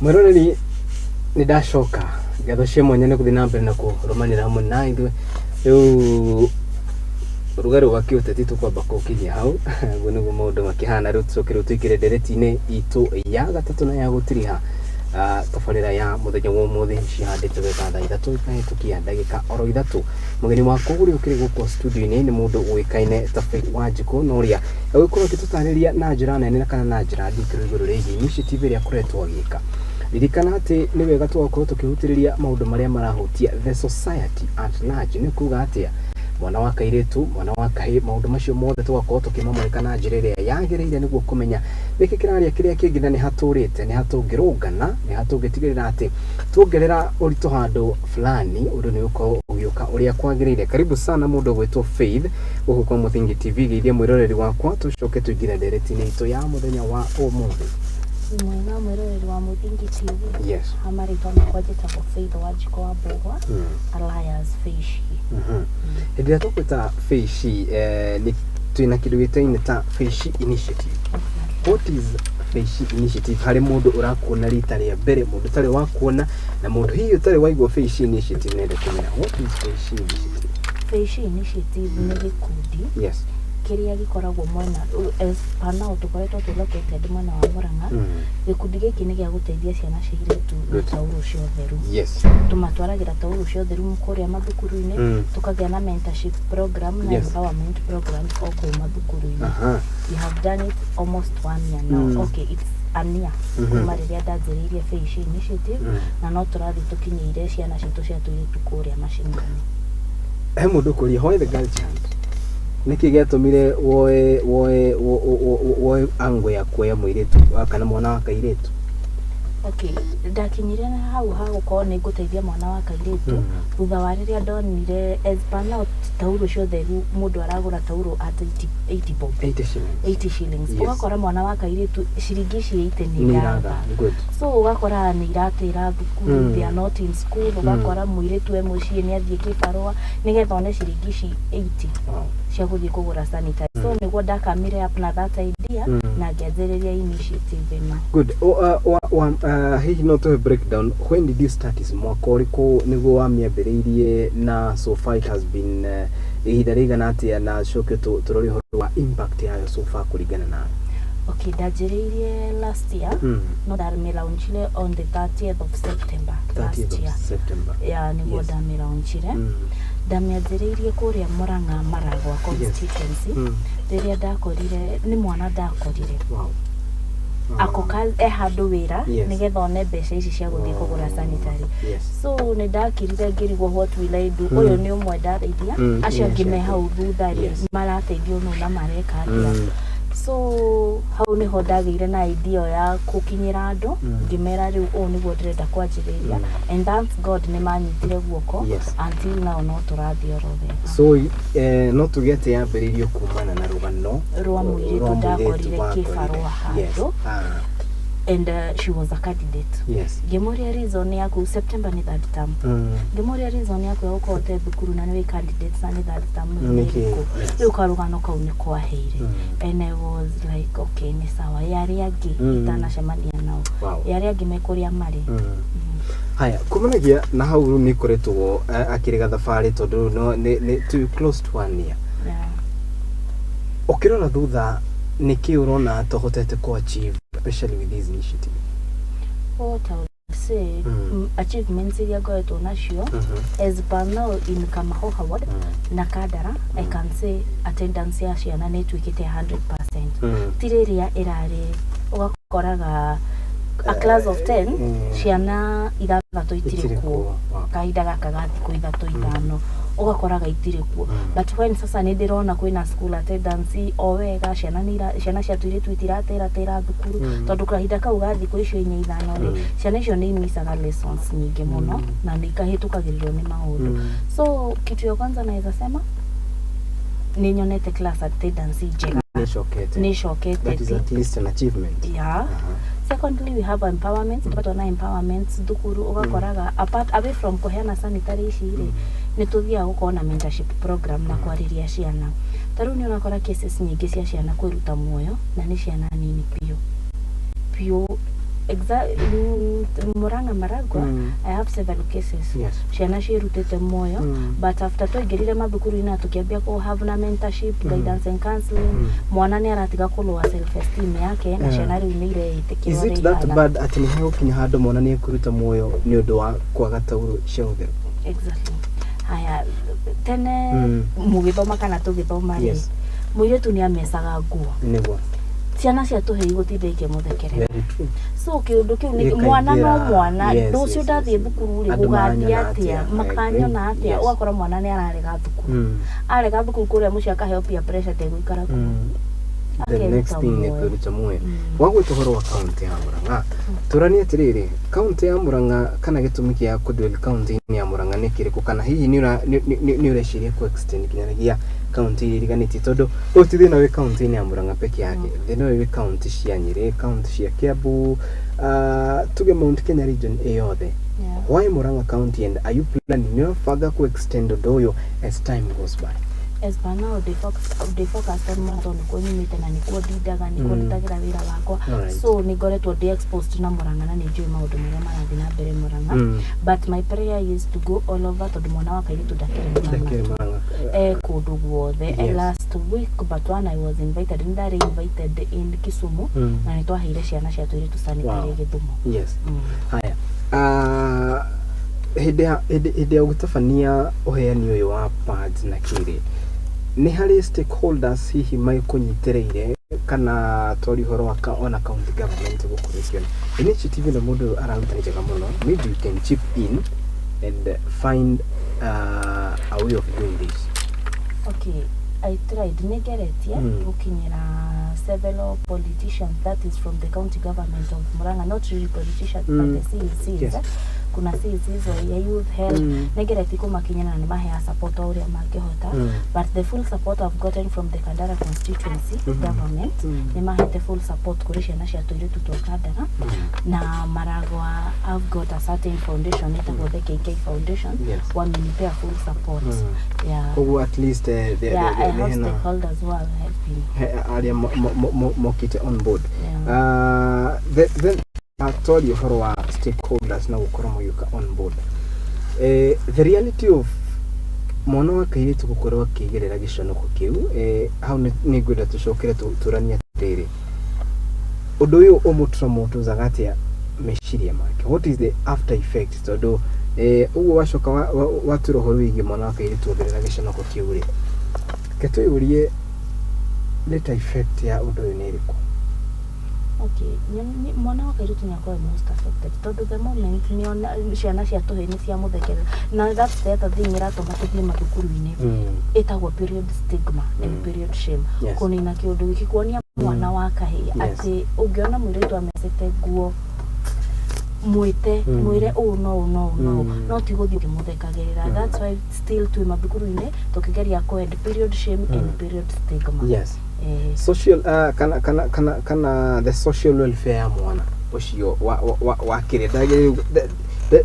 Mwĩroreri, nĩ ndacoka. Ngatho cia mwanya nĩ gũthiĩ na mbere na kũrũmanĩra hamwe na ithuĩ. Rĩu rugarĩ wa kĩũteti tũkwamba kũkinyia hau. Ũguo nĩguo maũndũ makĩhana. Rĩu tũcoke rĩu tũingĩre ndereti-inĩ itũ ya gatatũ na ya gũtiriha. Tabarĩra ya mũthenya wa ũmũthĩ cihandĩte wega thaa 3 ikahĩtũkia ndagĩka oro 3. Mũgeni wakwa ũrĩa ũkĩrĩ gũkũ studio-inĩ nĩ mũndũ ũĩkaine ta Faith Wanjikũ, na ũrĩa agũkorwo agĩtũtarĩria na njĩra nene kana na njĩra ndikĩru igũrũ rĩgiĩ initiative ĩrĩa akoretwo agĩka. Ririkana atĩ nĩ wega tũgakorwo tũkĩhutĩrĩria maũndũ marĩa marahutia the society at large. Nĩ kuga atĩa mwana wa kairĩtu, mwana wa kahĩĩ, maũndũ macio mothe tũgakorwo tũkĩmamũrĩka na njĩra ĩrĩa yagĩrĩire nĩguo kũmenya nĩkĩ kĩraria kĩrĩa kĩngĩ, na nĩ hatũrĩte, nĩ hatũngĩrũngana, nĩ hatũngĩtigĩrĩra atĩ tuongerera ũritũ handũ fulani ũndũ nĩ ũkorwo ũgĩũka ũrĩa kwagĩrĩire. Karibu sana mũndũ ũgwĩtwo Faith gũkũ kwa Mũthingi TV. Geithia mwĩroreri wakwa, tũcoke tũingĩre ndereti-inĩ itũ ya mũthenya wa ũmũthĩ. Mwega, mwĩroreri wa Mũthingi TV. Yes. Ha marĩtwa makwa njĩtagwo Faith Wanjikũ wa Mbũgwa, alias Feishi. Hĩndĩ ĩrĩa tũkwĩta Feishi, nĩ twĩna kĩndũ gĩtaine ta Feishi Initiative. What is Feishi Initiative harĩ mũndũ ũrakuona rita rĩa mbere, mũndũ ũtarĩ wa kuona na mũndũ hihi ũtarĩ waigua Feishi Initiative, nende kũmenya what is Feishi Initiative? Feishi Initiative nĩ gĩkundi kĩrĩa gĩkoragwo mwena, as per now tũkoretwo twĩ located mwena wa Murang'a. Gĩkundi gĩkĩ nĩ gĩa gũteithia ciana cia airĩtu na taurũ cia ũtheru. Tũmatwaragĩra taurũ cia ũtheru kũrĩa mathukuru-inĩ, tũkagĩa na mentorship program na empowerment programs o kũu mathukuru-inĩ. We have done it almost one year now. Okay, it's a year kuma rĩrĩa ndanjĩrĩirie Feishi Initiative, na no tũrathiĩ tũkinyĩire ciana citũ cia tũirĩtu kũrĩa macinani. He mũndũ kũria, why the girl child? Nĩkĩ gĩatũmire woe angle ya kuoya mũirĩtu kana mwana wa kairĩtu? Okay, ndakinyire na hau ha gũkorwo nĩ ngũteithia mwana wa kairĩtu thutha wa rĩrĩa ndonire as per now taurũ cia ũtheru mũndũ aragũra taurũ at 80 bob. 80 shillings. 80 shillings. Ũgakora mwana wa kairĩtu ciringi ici 80 nĩ nĩ iratha. Iratha good. So ũgakora nĩ iratĩra thukuru, they are not in school. Ũgakora mũirĩtu e mũciĩ nĩ athiĩ kĩbarũa nĩgetha one ciringi ici 80 cia gũthiĩ kũgũra sanitary. So nĩguo ndakamire up na that idea na ngĩanjĩrĩria initiative ĩno. Good. Hihi no tũhe breakdown, when did you start this? Mwaka ũrĩkũ nĩguo wamĩambĩrĩirie, na so far it has been ihinda rĩigana atĩa, na coke tũrore ũhoro wa impact yayo so far kũringana na Okay, ndanjĩrĩirie last year, no ndamĩlaunchire on the 30th of September last 30th of year. September. Ya, nĩguo ndamĩlaunchire. Ndamĩanjĩrĩirie kũrĩa Murang'a, Maragwa constituency, rĩrĩa ndakorire nĩ mwana ndakorire ako e handũ wĩra nĩgetha one mbeca ici cia gũthiĩ kũgũra sanitary. So nĩ ndakirire ngĩrigwo, what will I do? Ũyũ nĩ ũmwe ndateithia, acio angĩ me hau thutha rĩ, marateithio nũ na mareka atĩa? So hau nĩho ndagĩire na idea ya gũkinyĩra andũ, ngĩmera rĩu ũũ nĩguo ndĩrenda kwanjĩrĩria, and thanks God nĩ manyitire guoko. Until now no tũrathiĩ oro wega. So no tuge atĩ yambĩrĩirio kumana na rũgano rwa mũirĩtu rwa mũirĩtu ndakorire wakorire. kĩbarũa handũ, and she was a candidate. Ngĩmũria reason yaku, September nĩ third term, ngĩmũria reason yaku ya gũkorwo te thukuru na nĩ wĩ candidate na nĩ third term nĩ Nĩkĩ? ĩrĩkũ? Rĩu karũgano kau nĩ kwaheire, and I was like, okay, nĩ sawa, ĩ arĩa angĩ itanacemania nao, ĩ arĩa angĩ me kũrĩa marĩ? Haya, kumanagia na hau rĩu nĩ ikoretwo akĩrĩ gathabarĩ, tondũ rĩu no nĩ too close to one year. Ũkĩrora thutha, nĩkĩ ũrona tũhotete kũ achieve, especially with this initiative? What I would say, achievements iria ngoretwo nacio as per now in Kamahoha ward na Kandara, I can say attendance ya ciana nĩ ĩtuĩkĩte 100%. Ti rĩrĩa ĩrarĩ ũgakoraga a class of 10, ciana ithathatũ itirĩ Itirĩ kuo. kuo. Kahinda gaka ga thikũ 3 5 ũgakoraga itirĩ kuo. But when sasa nĩ ndĩrona kwĩna school attendance o wega, ciana ciana cia tũirĩtu itiratĩratĩra thukuru, tondũ kahinda kau ga thikũ icio 4 5 rĩ, ciana icio nĩ imicaga lessons nyingĩ mũno na nĩ ikahĩtũkagĩrĩrwo nĩ maũndũ. So kitu ya kwanza naweza sema nĩ nyonete class attendance njega. Nĩ ĩcokete. Nĩ ĩcokete. That is at least an achievement. Yeah. Secondly, we have empowerment. Tũkoretwo na empowerment thukuru, ũgakoraga apart away from kũheana sanitary ici rĩ, nĩ tũthiaga gũkorwo na mentorship program na kwarĩria ciana. Ta rĩu nĩ ũrakora cases nyingĩ cia ciana kwĩruta muoyo, na nĩ ciana nini biũ biũ. Murang'a Maragwa, I have several cases, ciana ciĩrutĩte muoyo, but after twaingĩrire mathukuru-inĩ na tũkĩambia kũ have na mentorship, guidance and counseling, mwana nĩ aratiga kũ lower self esteem yake na ciana rĩu nĩ ireĩtĩkĩra Is ũrĩa it that ihana. bad atĩ nĩ hegũkinya handũ mwana nĩ ekũruta muoyo nĩ ũndũ wa kwaga taurũ cia ũtheru? Exactly. Haya, tene mũgĩthoma kana tũgĩthoma rĩ, mũirĩtu nĩ amecaga nguo, ciana cia tũhĩi gũtinda ikĩmũthekerera. Very true. So kĩũndũ kĩu nĩ Gĩkaingĩra. mwana no mwana, rũciũ ndathiĩ thukuru rĩ, Andũ gũgathiĩ maranyona atĩa? atĩa? I agree. Makanyona atĩa? Ũgakora mwana nĩ ararega thukuru. Arega thukuru kũrĩa mũciĩ akaheo peer pressure tegũikara kuo. The Akeruta next thing nĩ muoyo. kwĩruta muoyo. Wagwĩta ũhoro wa kaunti ya Murang'a, tũranie atĩrĩrĩ, kaunti ya Murang'a kana gĩtũmi gĩa kũdwell kaunti-inĩ ya Murang'a nĩ kĩrĩkũ, kana hihi nĩ ũreciria kũ extend kinyagia kaunti iria iriganĩtie? Tondũ ũyũ ti thĩna wĩ kaunti-inĩ ya Murang'a peke yake, thĩna ũyũ wĩ kaunti cia Nyĩrĩ, kaunti cia Kiambu, tuge Mount Kenya region ĩ yothe. Why Murang'a County, and are you planning, nĩ ũrabanga kũ extend ũndũ ũyũ as time goes by? As per now, they focus on Murang'a tondũ nĩkuo nyumĩte na nĩkuo ndindaga, nĩkuo ndutagĩra wĩra wakwa. So nĩ ngoretwo ndĩ exposed na Murang'a na nĩ njũĩ maũndũ marĩa marathiĩ na mbere Murang'a, but my prayer is to go all over, tondũ mwana wa kairĩtu ndakĩrĩ Murang'a Ndakĩrĩ tu. Murang'a. Eh, kũndũ guothe. And last week but one, I was invited, nĩ ndarĩ invited in Kisumu, na nĩ twaheire ciana cia tũirĩtu sanitary Gĩthumo. Haya. Ah, hĩndĩ ya gũtabania ũheani ũyũ wa pads na kĩrĩ, nĩ harĩ stakeholders hihi magĩkũnyitĩrĩire, kana twari ũhoro wa ona county government gũkorwo ĩkĩona initiative ĩno mũndũ ũyũ araruta nĩ njega mũno, maybe you can chip in and find a way of doing this? Okay, I tried, nĩ ngeretie gũkinyĩra several politicians, that is from the county government of Murang'a, not really politicians, but the CECs. Kuna CECs ya youth, health. Nĩ ngeretie kũmakinyĩra na nĩ mahea support o ũrĩa mangĩhota, but the full support I've gotten from the Kandara constituency government. Nĩ mahete full support kũrĩ ciana cia tũirĩtu twa Kandara na Maragwa. I've got a certain foundation ĩtagwo the KK Foundation. Wamenipea full support. Yeah. Koguo at least Yeah, I have hena stakeholders who are helping. Arĩa mokĩte on board. Yeah. Then twaria ũhoro wa stakeholders na gũkorwo magĩũka on board, the reality of mwana wa kairĩtu gũkorwo akĩgerera gĩconoko kĩu, hau nĩ ngwenda tũcokere tũranie atĩrĩrĩ, ũndũ ũyũ ũmũtraumatizaga atĩa meciria make? What is the after effect? Tondũ ũguo wacoka watwĩra ũhoro wĩgiĩ mwana wa kairĩtu agerera gĩconoko kĩu rĩ, reke twĩyũrie later effect ya ũndũ ũyũ nĩ ĩrĩkũ? Okay, mwana wa kairĩtu nĩ akoragwo most affected, tondũ the moment nĩona ciana cia tũhĩĩ nĩ ciamũthekerera, na that's the other thing ĩratũma tũthiĩ mathukuru-inĩ, ĩtagwo period stigma and period shame. Kũnina kĩũndũ gĩkĩ, kuonia mwana wa kahĩĩ atĩ ũngĩona mũirĩtu amecete nguo, mwĩte, mwĩre ũũ no ũũ no ũũ no ũũ, no ti gũthiĩ ũkĩmũthekagĩrĩra. That's why still twĩ mathukuru-inĩ tũkĩgeria kũ period shame and period stigma. Social kana the social welfare ya mwana ũcio wa kĩrĩa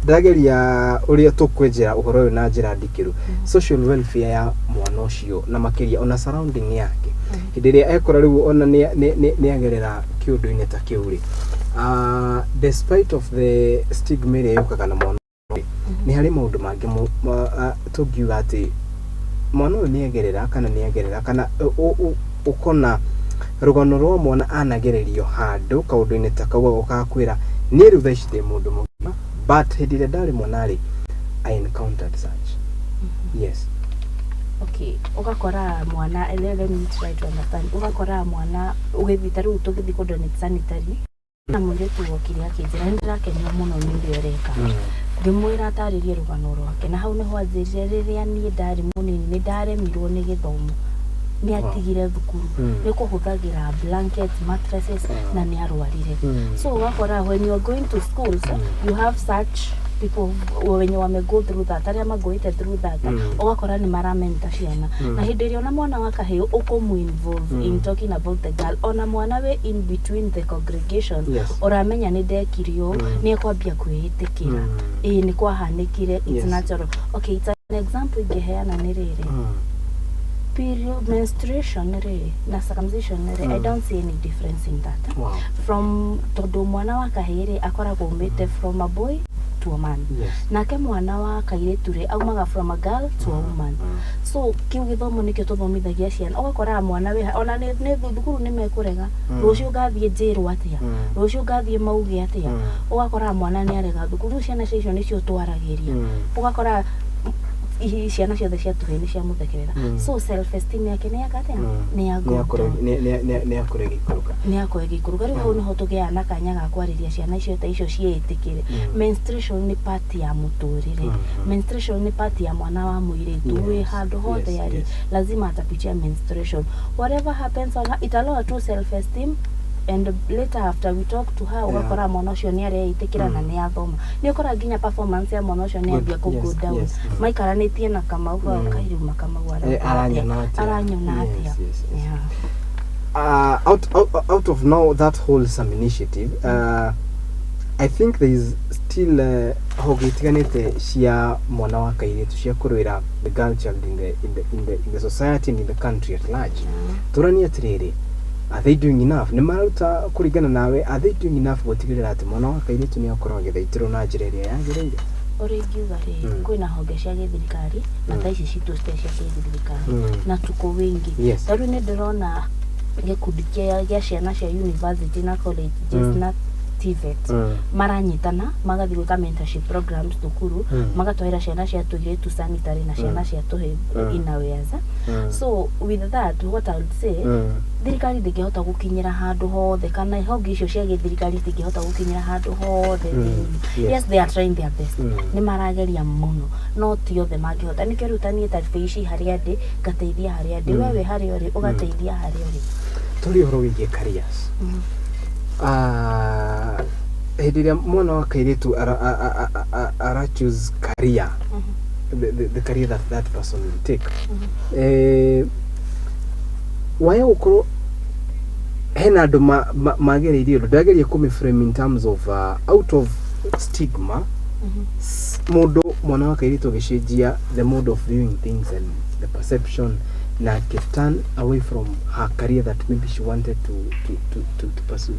ndageria ũrĩa tũkwenjera ũhoro ũyũ na njĩra ndikĩru, social welfare ya mwana ũcio na makĩria ona surrounding yake, hĩndĩ ĩrĩa ekora rĩu ona nĩ agerera kĩũndũ-inĩ ta kĩu rĩ, despite of the stigma ĩrĩa yũkaga na mwana rĩ, nĩ harĩ maũndũ mangĩ tũngiuga atĩ mwana ũyũ nĩ agerera kana nĩ agerera kana ũkona rũgano rwa mwana anagererio handũ kaũndũ-inĩ ta kau, agoka kwĩra niĩ rĩu thaa ici ndĩ mũndũ mũgima, but hĩndĩ ĩrĩa ndarĩ mwana rĩ, I encountered such. Yes. Okay, ũgakora mwana, let me try to understand, ũgakora mwana ũgĩthiĩ ta rĩu tũgĩthiĩ kũ donate sanitary na mũirĩtu wokire akĩnjĩra, "Nĩ ndĩrakenio mũno nĩ ũrĩa ũreka." Ngĩmwĩra atarĩrie rũgano rwake, na hau nĩho anjĩrire, "Rĩrĩa niĩ ndarĩ mũnini nĩ ndaremirwo nĩ gĩthomo." Nĩ atigire thukuru nĩ kũhũthagĩra blankets, mattresses, na nĩ arwarire. So ũgakora when you are going to schools, you have such people wenye wame go through that, arĩa magoite through that. Ũgakora nĩ maramenta ciana, na hĩndĩ ĩrĩa ona mwana wa kahĩĩ ũkũmũ involve in talking about the girl, ona mwana wĩ in between the congregation, ũramenya nĩ ndekirio, nĩ ekwambia kwĩĩtĩkĩra, ĩĩ, nĩ kwahanĩkire, it's natural. Okay, it's an example ingĩheana nĩ rĩrĩ. Period, menstruation rĩ na circumcision rĩ, I don't see any difference in that. From tondũ mwana wa kahĩĩ rĩ, akoragwo umĩte from a boy to a man. Nake mwana wa kairĩtu rĩ, aumaga from a girl to a woman. So kiu gĩthomo nĩkĩo tũthomithagia ciana. Ũgakoraga mwana wĩ ona nĩ thukuru nĩ mekũrega, rũciũ ngathiĩ njĩrwo atĩa, rũciũ ngathiĩ mauge atĩa. Ũgakoraga mwana nĩ arega thukuru. Rĩu ciana cia icio nĩcio twaragĩria. Ũgakora ciana ciothe cia tũhĩĩ nĩ ciamũthekerera. So self esteem yake nĩ yaka atĩa? Nĩ ya go down. Nĩ akũre gĩikũrũka. Nĩ akorwo ĩgĩikũrũka. Rĩu hau nĩho tũgĩaga na kanya ga kwarĩria ciana icio ta icio ciĩtĩkĩre menstruation nĩ part ya mũtũrĩre. Menstruation nĩ part ya mwana wa mũirĩtu wĩ handũ hothe arĩ. Lazima atapitia menstruation. Whatever happens on her, italower tu self esteem, and later after we talk to her, ũgakora mwana ũcio nĩ areĩtĩkĩra na nĩ athoma. Nĩ ũkora nginya performance ya mwana ũcio nĩ ambia kũ go down. Maikaranĩtie na Kamau kairuma Kamau aranyona atĩa? Aranyona atĩa? Yes. Yeah. Out of now that wholesome initiative, I think there is still honge itiganĩte cia mwana wa kairĩtu cia kũrũĩra the girl child in the society and in the country at large. Tũranie atĩrĩrĩ, are they doing enough? Nĩ maruta kũringana nawe, are they doing enough gũtigĩrĩra atĩ mwana wa kairĩtu nĩ akorwo agĩthaitĩrwo na njĩra ĩrĩa yagĩrĩire? Ũrĩa ingiuga rĩ, kwĩna honge cia gĩthirikari na tha ici citũ citarĩ cia gĩthirikari na tuko wingi. Ta rĩu nĩ ndĩrona gĩkundi gĩa ciana cia university na colleges na TVET maranyitana magathiĩ gwĩka mentorship programs thukuru, magatwarĩra ciana cia tũirĩtu sanitary na ciana cia tũhĩĩ innerwears. So with that, what I would say, thirikari ndĩngĩhota gũkinyĩra handũ hothe, kana honge icio cia gĩthirikari itingĩhota gũkinyĩra handũ hothe thĩ-inĩ. Yes, they are trying their best. Nĩ marageria mũno, no ti othe mangĩhota. Nĩkĩo rĩu ta niĩ ta ici harĩa ndĩ ngateithia harĩa ndĩ, we wĩ harĩa ũrĩ ũgateithia harĩa ũrĩ. Tũrĩ ũhoro wĩgiĩ careers. Ah, hĩndĩ ĩrĩa mwana wa kairĩtu ara choose career, the career that that person will take, waya gũkorwo hena andũ magereirie ũndũ ndageria kũmĩ frame in terms of out of stigma, mũndũ mwana wa kairĩtu agĩcenjia the mode of viewing things and the perception na akĩ turn away from her career that maybe she wanted to pursue.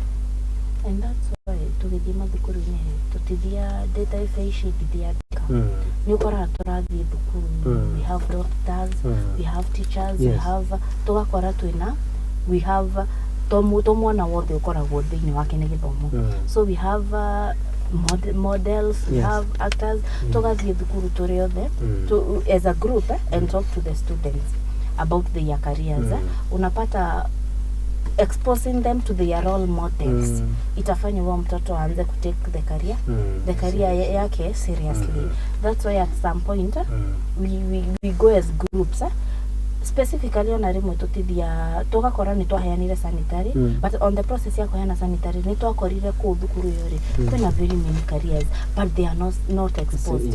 And that's why tũgĩthiĩ mathukuru-inĩ rĩ, tũtithia ndĩ ta ibe ici ndithiandĩka. Nĩ ũkoraga tũrathiĩ thukuru, we have doctors, we have teachers, we have, tũgakora twĩna, we have to mwana wothe ũkoragwo thĩinĩ wake nĩ gĩthomo. So we have models, we have actors. Tũgathiĩ thukuru tũrĩ othe to, as a group, and talk to the students about their careers. Unapata exposing them to their role models itafanya huo mtoto aanze kutake the career the career yake seriously. That's why at some point, we go as groups, specifically ona rĩmwe tũtithia tũgakora nĩ twaheanire sanitary, but on the process ya kũheana sanitary nĩ twakorire kũu thukuru ĩyo rĩ, kwĩna very many careers, but they are not exposed.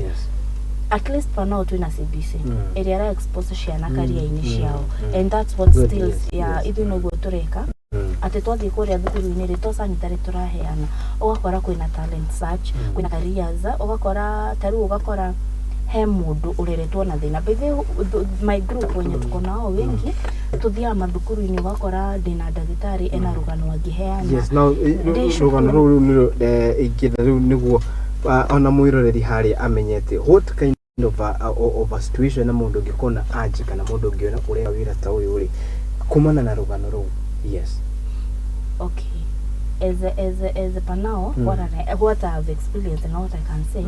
At least for now twĩna CBC ĩrĩa ĩra expose ciana career-inĩ ciao, and that's what Good, still, yeah, ithuĩ noguo tũreka, atĩ twathiĩ kũrĩa thukuru-inĩ rĩ, to sanitary tũraheana, ũgakora kwĩna talent search, kwĩna careers, ũgakora ta rĩu ũgakora he mũndũ ũreretwo na thĩna. By the way, my group wenye tuko nao wengi tuthiaga mathukuru-inĩ, ũgakora ndĩna ndagĩtarĩ ena rũgano angĩheana. Yes, no. Ndĩ Rũgano cukuru. Rũu nĩrwo ingĩenda rĩu nĩguo ona mwĩroreri harĩa amenyete what kind of a situation na mũndũ ũngĩkorwo na anje kana mũndũ ũngĩona ũreka wĩra ta ũyũ rĩ kumana na rũgano rũu, yes. Okay, as a per now, what I've experienced and what I can say,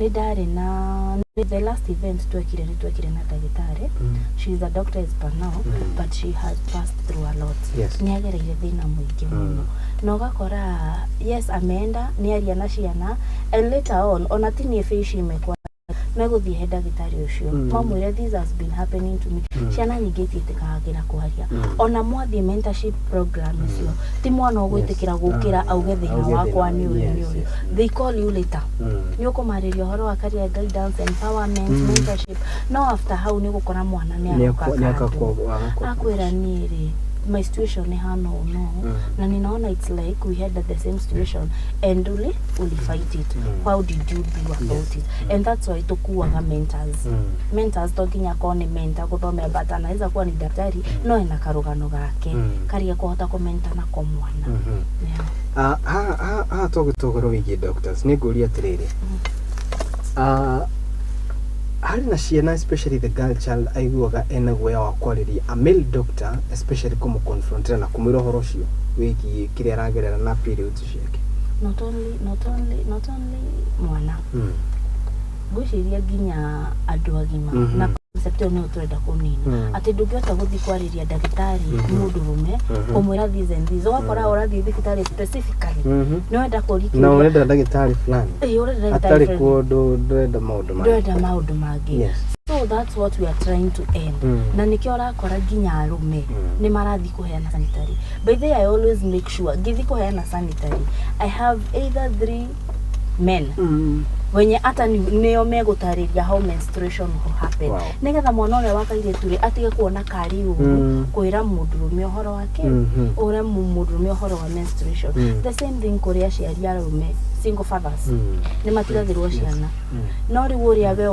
nĩ ndarĩ na nĩ the last event twekire, nĩ twekire na ndagĩtarĩ. She is a doctor as per now, but she has passed through a lot. Nĩ agereire thĩna mũingĩ mũno, na ũgakora yes, ameenda nĩ aria na ciana, and later on ona ti niĩ bĩici imekwa megũthiĩ he ndagĩtarĩ ũcio, mamwĩre, "This has been happening to me." Ciana nyingĩ itiĩtĩkagĩra kwaria. Ona mwathiĩ mentorship program icio, ti mwana ũgwĩtĩkĩra gũkĩra auge thĩna Auge wakwa thĩna, nĩ ũyũ, nĩ ũyũ. They call you later. Nĩ ũkũmarĩria ũhoro wa career guidance, empowerment, mentorship, no after hau nĩ ũgũkora mwana nĩ aroka Nĩ kando, akwĩra, "Niĩ rĩ My situation nĩ hana ũũ no na ninaona it's like we had the same situation and uli fight it. How did you do about it? And that's why tukuaga mentors. Mentors to nginya akorwo nĩ mentor gũthomera, but anaweza kuwa ni daktari no ena karũgano gake karĩa kũhota kũmenta nako mwana. Yeah. Ah, haha tũgĩtua ũhoro wĩgiĩ doctors, nĩ ngũria atĩrĩrĩ, harĩ na ciana, especially the girl child, aiguaga ena guoya wa kwarĩria a male doctor, especially kũmũconfrontera na kũmwĩra ũhoro ũcio wĩgiĩ kĩrĩa aragerera na periods ciake. Not only mwana, ngwĩciria nginya andũ agima na concept ĩyo nĩyo tũrenda kũnina, atĩ ndũngĩhota gũthiĩ kwarĩria ndagĩtarĩ mũndũrũme kũmwĩra this and this, ũgakora ũrathiĩ thibitarĩ specifically nĩ wenda kũria Na kĩũria. ũrenda ndagĩtarĩ fulani. Ĩĩ, ũrenda ndagĩtarĩ Atarĩ fulani. kuo ndũrenda maũndũ mangĩ. Ndũrenda maũndũ mangĩ. So that's what we are trying to end. Na nĩkĩo ũrakora nginya arũme nĩ marathiĩ kũheana sanitary. By the way, I always make sure ngĩthiĩ kũheana sanitary I have either three men wenye hata nĩo megũtarĩria how menstruation will happen, nĩgetha mwana ũrĩa wa kairĩtu rĩ atige kuona karĩ ũru kwĩra mũndũrũme ũhoro wake, ũre mũndũrũme ũhoro wa menstruation. The same thing kũrĩ aciari arũme, single fathers, nĩ matigagĩrwo ciana, no rĩu ũrĩa we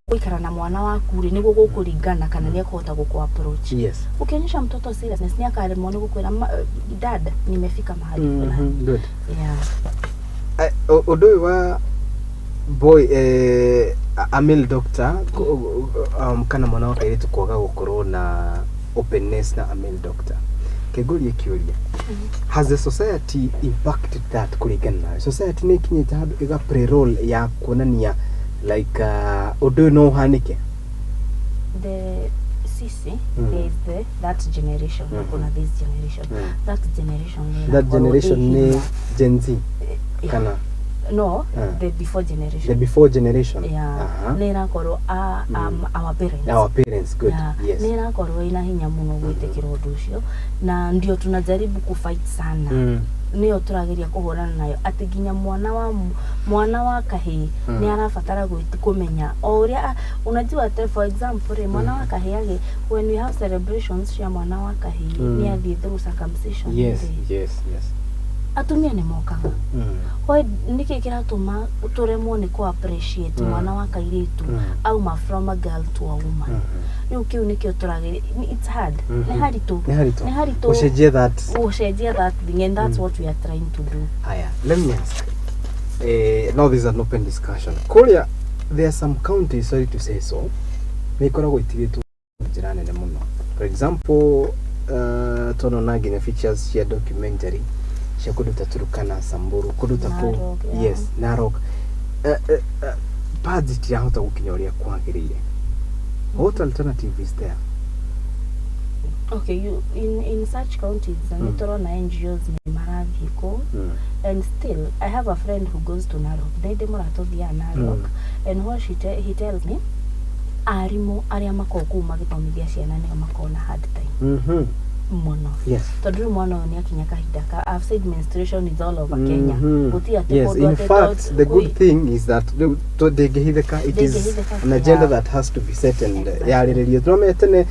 ũgũikara na mwana waku rĩ, nĩguo gũkũringana kana nĩ ekũhota gũkũ approach. Ukionyesha mtoto seriousness, nĩ akaremwo nĩ gũkwĩra, "Dad, nimefika mahali fulani." Good. Yeah. Ũndũ ũyũ wa boy, a male doctor, kana mwana wa kairĩtu kwaga gũkorwo na openness na a male doctor, kĩngũrie kĩũria, has the society impacted that? Kũringana nawe, society nĩ ĩkinyĩte handũ ĩga play role ya kuonania like ũndũ ũyũ no ũhanĩke? The sisi, there is the that generation na kuna this generation. That generation nĩ That ĩrakorwo generation ĩ nĩ hinya. Gen Z Yeah. kana? No, the before generation. The before generation. Yeah, nĩ ĩrakorwo our parents. Our parents, good. Yeah, nĩ ĩrakorwo ĩna hinya mũno gwĩtĩkĩra ũndũ ũcio, na ndio tunajaribu kufight sana. Nĩyo tũrageria kũhũrana nayo, atĩ nginya mwana wa kahĩĩ nĩ arabatara kũmenya o ũrĩa unajua ate, for example rĩ, mwana wa kahĩĩ when we have celebrations cia mwana wa kahĩĩ nĩ athiĩ through circumcision rĩ, atumia nĩ mokaga. Why, nĩkĩ kĩratũma tũremwo nĩ kũ appreciate mwana wa kairĩtu auma from a girl to a woman? Rĩu kĩu nĩkĩo tũrageria. It's hard, nĩ haritũ. Nĩ haritũ. Nĩ haritũ. Gũcenjia that. Gũcenjia that thing, and that's what we are trying to do. Haya, let me ask. Now this is an open discussion. Kuria, there are some counties, sorry to say so, nĩ ikoragwo itigĩtwo njĩra nene mũno. For example, tũrona nginya features cia documentary cia kũndũ ta Turkana, Samburu, kũndũ ta kũu. Narok, yeah. Yes, Narok. Pads itirahota gũkinya ũrĩa kwagĩrĩire. What alternative is there? Okay, you in such counties, nĩ tũrona NGOs nĩ marathiĩ kũu, and still I have a friend who goes to Narok, nĩ ndĩ mũratũthiaga Narok, and what he tells me, arimũ arĩa makoragwo kũu magĩthomithia ciana nĩo makoragwo na hard time mũno, tondũ rĩu mwana ũyũ nĩ akinya kahinda ka, I've said menstruation is all over Kenya. Gũtirĩ atĩ Yes, kũndũ in atĩ fact, the good thing is that rĩu ndĩngĩhithĩka, it is Ndĩngĩhithĩka, an agenda yeah. that has to be set and yarĩrĩrio. Tũramenya tene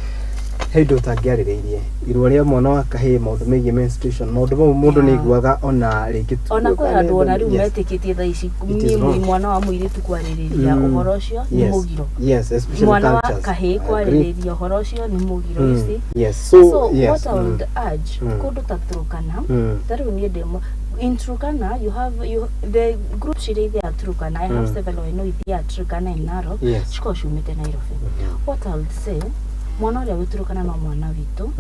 he indo ũtangĩarĩrĩirie, irua rĩa mwana wa kahĩĩ, maũndũ megiĩ menstruation, maũndũ mau mũndũ nĩ aiguaga ona rĩngĩ Ona kwĩ andũ ona rĩu metĩkĩtie thaa ici It is niĩ wrong. mwana wa mũirĩtu kwarĩrĩria ũhoro ũcio nĩ mũgiro. Yes, especially Mwana wa cultures. kahĩĩ I agree. kwarĩrĩria ũhoro ũcio nĩ mũgiro, you see. Yes. So, So yes. what I would urge, kũndũ ta Turkana, ta rĩu niĩ ndĩ in Turkana, you have you the group ciria ithiaga Turkana, I have several I know ithiaga Turkana and Narok, cikoragwo ciumĩte Nairobi. What I would say, mwana ũrĩa wĩ Turkana no mwana witũ,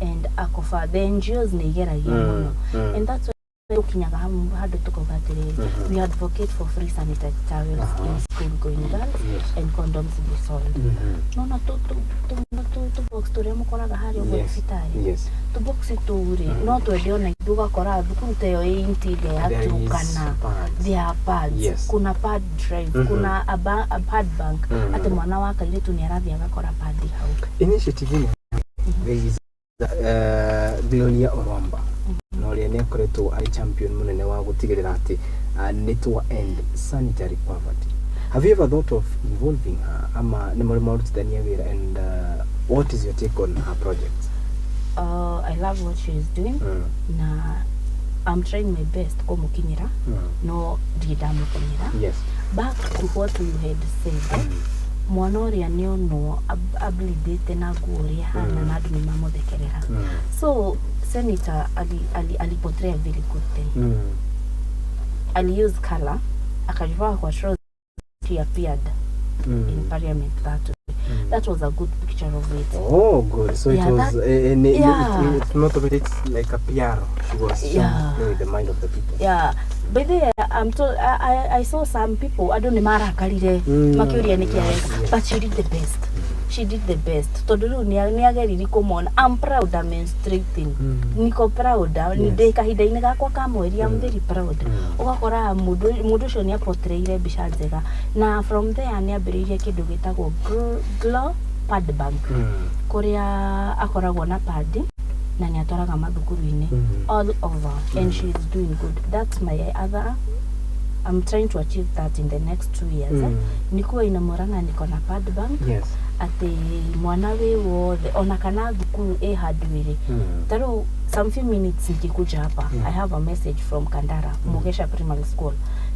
and akoba the NGOs nĩ igeragia mũno, and that's why tũkinyaga handũ tũkauga atĩrĩrĩ, we advocate for free sanitary towels in school going girls and condoms be sold. Nona tũ box tũrĩa mũkoraga harĩa ũguo thibitarĩ, tũ box tũu rĩ, no twende ona ithuĩ ũgakora thukuru ta ĩyo ĩ interior ya There is Turkana, pads. there are pads. Kuna pad drive, kuna a pad bank, atĩ mwana wa kairĩtu nĩ arathiĩ agakora padi hau. Initiative ĩno, there is Gloria Orwamba na ũrĩa nĩ akoretwo arĩ champion mũnene wa gũtigĩrĩra atĩ nĩ twa end sanitary poverty. Have you ever thought of involving her, ama nĩ mũrĩ mwarutithania wĩra, and what is your take on her project? I love what she is doing na I'm trying my best kũmũkinyĩra, no ndirĩ ndamũkinyĩra. Back to what you had said, mwana ũrĩa nĩonwo ablindĩte na nguo ũrĩa hana na andũ nĩ mamũthekerera. So senator ali portray a very good thing. Ali use color, akajivaa kwa trouser, she appeared in parliament that way. That was a good picture of it. Oh, good. So it was it not of it, it's like a PR. She was trying to play with the mind of the people. Yeah. By the way, I'm told, I saw some people andũ nĩ marakarire makĩũria nĩkĩ areka, but she did the best. She did the best tondũ rĩu nĩ ageririe kũmona. I'm proud I'm menstruating. Niko proud ndĩ kahinda-inĩ gakwa ka mweri. I'm very proud. Ũgakora mũndũ ũcio nĩ aportrayire mbica njega, na from there nĩ ambĩrĩirie kĩndũ gĩtagwo Glow Pad Bank, kũrĩa akoragwo na padi na nĩ atwaraga mathukuru-inĩ all over, and she is doing good. That's my other, I'm trying to achieve that in the next 2 years. Nikuwa ina Murang'a niko na pad bank, atĩ mwana wĩ wothe ona kana thukuru ĩ handũ ĩrĩ. Ta rĩu some few minutes nikikuja hapa, I have a message from Kandara, Mugesha Primary School.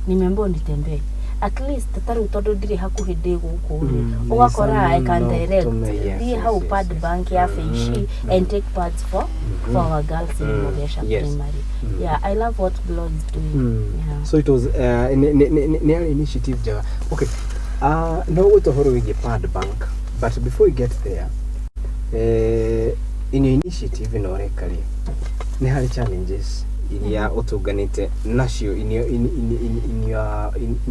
Nimeambiwa nitembee at least. Ta rĩu tondũ ndirĩ hakuhĩ, ndĩ gũkũ rĩ, ũgakora I can no direct tũme, thiĩ hau pad bank ya Feishi and take pads for our girls in Mugesha Primary. Yeah, I love what Glo is doing. Yeah. So it was nĩ yarĩ initiative njega. Okay, no gwĩta ũhoro wĩgiĩ pad bank, but before we get there, in your initiative ĩno ũreka rĩ, nĩ harĩ challenges iria ũtũnganĩte nacio in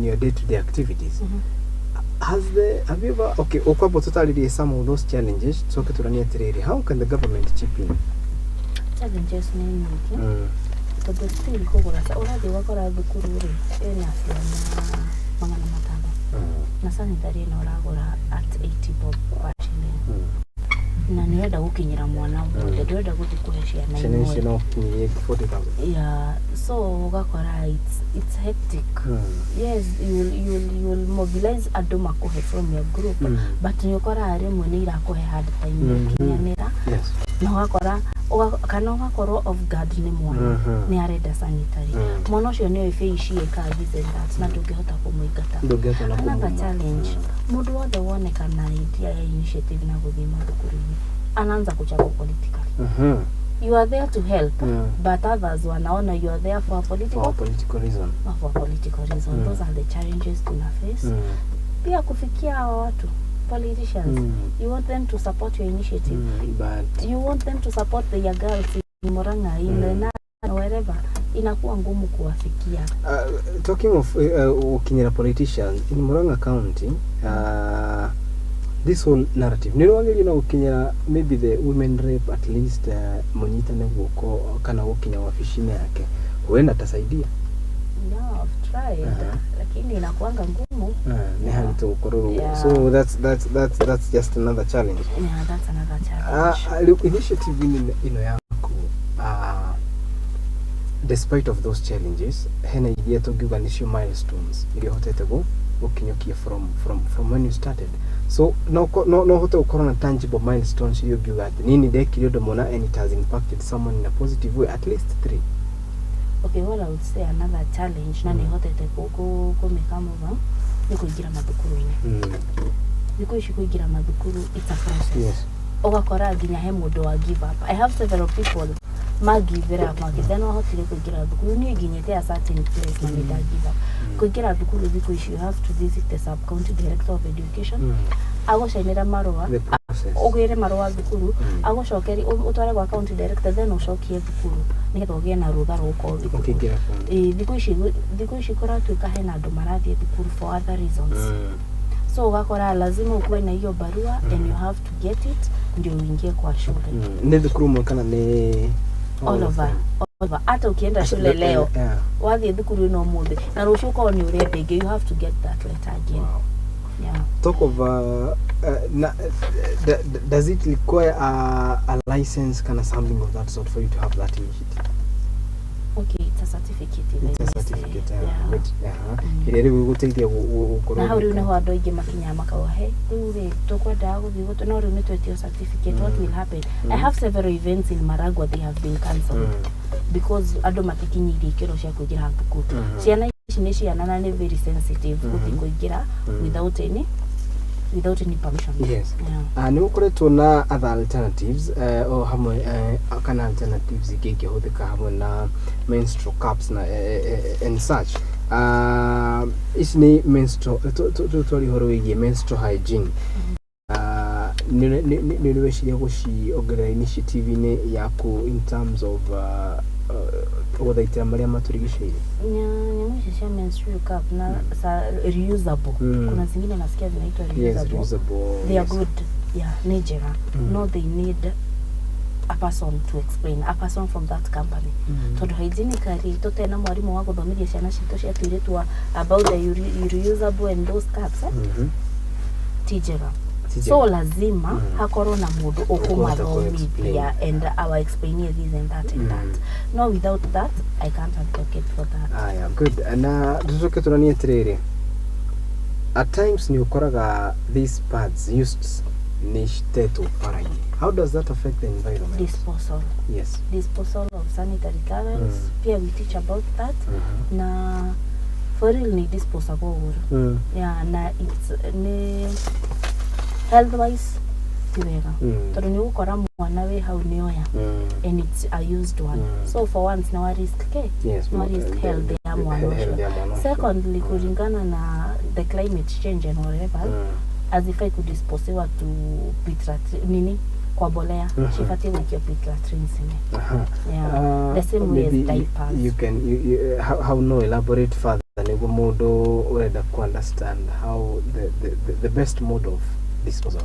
your day to day activities? Has the have you ever, okay, ũkwamba tũtarĩrie some of those challenges, tucoke tũranie atĩrĩrĩ, how can the government chip in? Challenges nĩ nyingĩ, tondũ still kũgũra ũrathiĩ ũgakora thukuru rĩ ĩna ciana 500 na sanitary ĩno ũragũra at 80 bob per shilling, na nĩ ũrenda gũkinyĩra mwana wothe, ndũrenda gũthiĩ kũhe ciana ciana imwe. Icio no kinyie 40,000. Yeah, so ũgakora it's hectic. Yes, you will mobilize andũ makũhe from your group, but nĩ ũkoraga rĩmwe nĩ irakũhe hard time gũkinyanĩra, na ũgakora kana ũgakorwo off guard nĩ mwana nĩ arenda sanitary. Mwana ũcio nĩ oĩ bei ĩkaga this and that, na ndũngĩhota kũmũingata. Ndũngĩhota na Another kũmuma. challenge, mũndũ wothe woneka na idea ya initiative na gũthiĩ mathukuru-inĩ anaanza kuchagua politically. You are there to help, but others wanaona you are there for a political For a political reason. For a political reason. Those are the challenges tuna face. Pia kufikia hawa watu politicians, you want them to support your initiative, But you want them to support their girls in Murang'a, in na wherever, inakuwa ngumu kuwafikia. Talking of ukinyira politicians in Murang'a County, this whole narrative nĩ rwagerio na gũkinyĩra maybe the women rep, at least mũnyitane guoko kana gũkinya wabici-inĩ yake, huenda atasaidia? No, I've tried, lakini inakuanga ngumu. Nĩ haritũ gũkorwo rĩu. So that's just another challenge. Yeah, that's another challenge. Rĩu initiative ĩno yaku, despite of those challenges, hena iria tũngiuga nĩcio milestones iria ũhotete gũkinyũkia from when you started? So no hote gũkorwo na tangible milestones iria ũngiuga atĩ nini ndekire ũndũ mũna and it has impacted someone in a positive way, at least three? Okay, what I would say another challenge na nĩhotete kũmĩka mũno nĩ kũingĩra mathukuru-inĩ. Thikũ ici kũingĩra mathukuru, it's a process. Ũgakora nginya he mũndũ wa give up. I have several people ma give up makĩthia no ahotire kũingĩra thukuru, niĩ nginyĩte a certain place na nĩ nda give up. Kũingĩra thukuru thikũ ici, you have to visit the sub county director of education, agũcainĩra marũa, The process. Ũgĩre marũa thukuru, agũcokerie, ũtware gwa county director, then ũcokie thukuru nĩgetha ũgĩe na rũtha rwa gũkorwo thukuru. Ũkĩingĩra kũu. Ĩĩ, thikũ ici kũratuĩka hena andũ marathiĩ thukuru for other reasons, so ũgakora lazima ukuwe na hiyo barua and you have to get it ndio uingie kwa shule. Nĩ thukuru ũmwe kana nĩ All of over, them? all over. Hata ukienda shule leo, wathiĩ thukuru ĩno ũmũthĩ na rũciũ ũkorwo nĩ ũrenda ĩngĩ, you have to get that letter again. Yeah. Talk of does it require a license kind of something of that sort for you to have that initiative? Okay, it's a certificate, if I It's a may say. certificate, Yeah. good. Ĩrĩa rĩu ĩgũteithia gũkorwo Na hau rĩu ũgĩka. nĩho andũ aingĩ makinyaga makauga, "He, rĩu rĩ tũkwendaga gũthiĩ gũtũ, no rĩu nĩ twetio certificate, what will happen?" I have several events in Maragua, they have been cancelled because andũ matikinyĩirie ikĩro cia kũingĩra thukuru. Ciana ici nĩ ciana na nĩ very sensitive gũthiĩ kũingĩra without any permission. Yeah. Nĩ gũkoretwo na other alternatives, o hamwe kana alternatives ingĩ ingĩhũthĩka hamwe na menstrual cups na and such. Ici nĩ menstrual, twaria ũhoro wĩgiĩ menstrual hygiene. Nĩ weciria gũciongerera initiative-inĩ yaku in terms of gũthaitĩra marĩa matũrigicĩirie? Nyamũ ici cia menstrual cup na sa reusable, kuna zingine nasikia zinaitwa reusable. Reusable. They are good, yeah, nĩ njega. No, they need a person to explain, a person from that company, tondũ hygienically tũtena mwarimũ wa gũthomithia ciana citũ cia tũirĩtu about the reusable and those cups, eh? Ti njega. Ti njega. So lazima hakorwo na mũndũ ũkũhota ũkũmathomithia and our explain this and that and that. No, without that I can't advocate for that. Aya, good. Na tucoke tũranie atĩrĩrĩ, at times nĩ ũkoraga these pads used nĩ citetwo bara-inĩ. How does that affect the environment? Disposal. Disposal of sanitary towels. Pia we teach about that. Na for real ni disposable ũru. Yeah, na it's ni health wise ti wega, tondũ nĩ ũgũkora mwana wĩ hau nĩ oya and it's a used one. So for once na risk ke no risk health ya mwana health ũcio. Ya mwana ũcio. Secondly, kulingana na the climate change and whatever, hazifai kudisposiwa to pit nini, kwa bolea. Cibatie gũikio pit latrines-inĩ. Yeah. The same way as Maybe diapers. You can you, how no, elaborate further nĩguo mũndũ ũrenda ku understand how the best mode of disposal.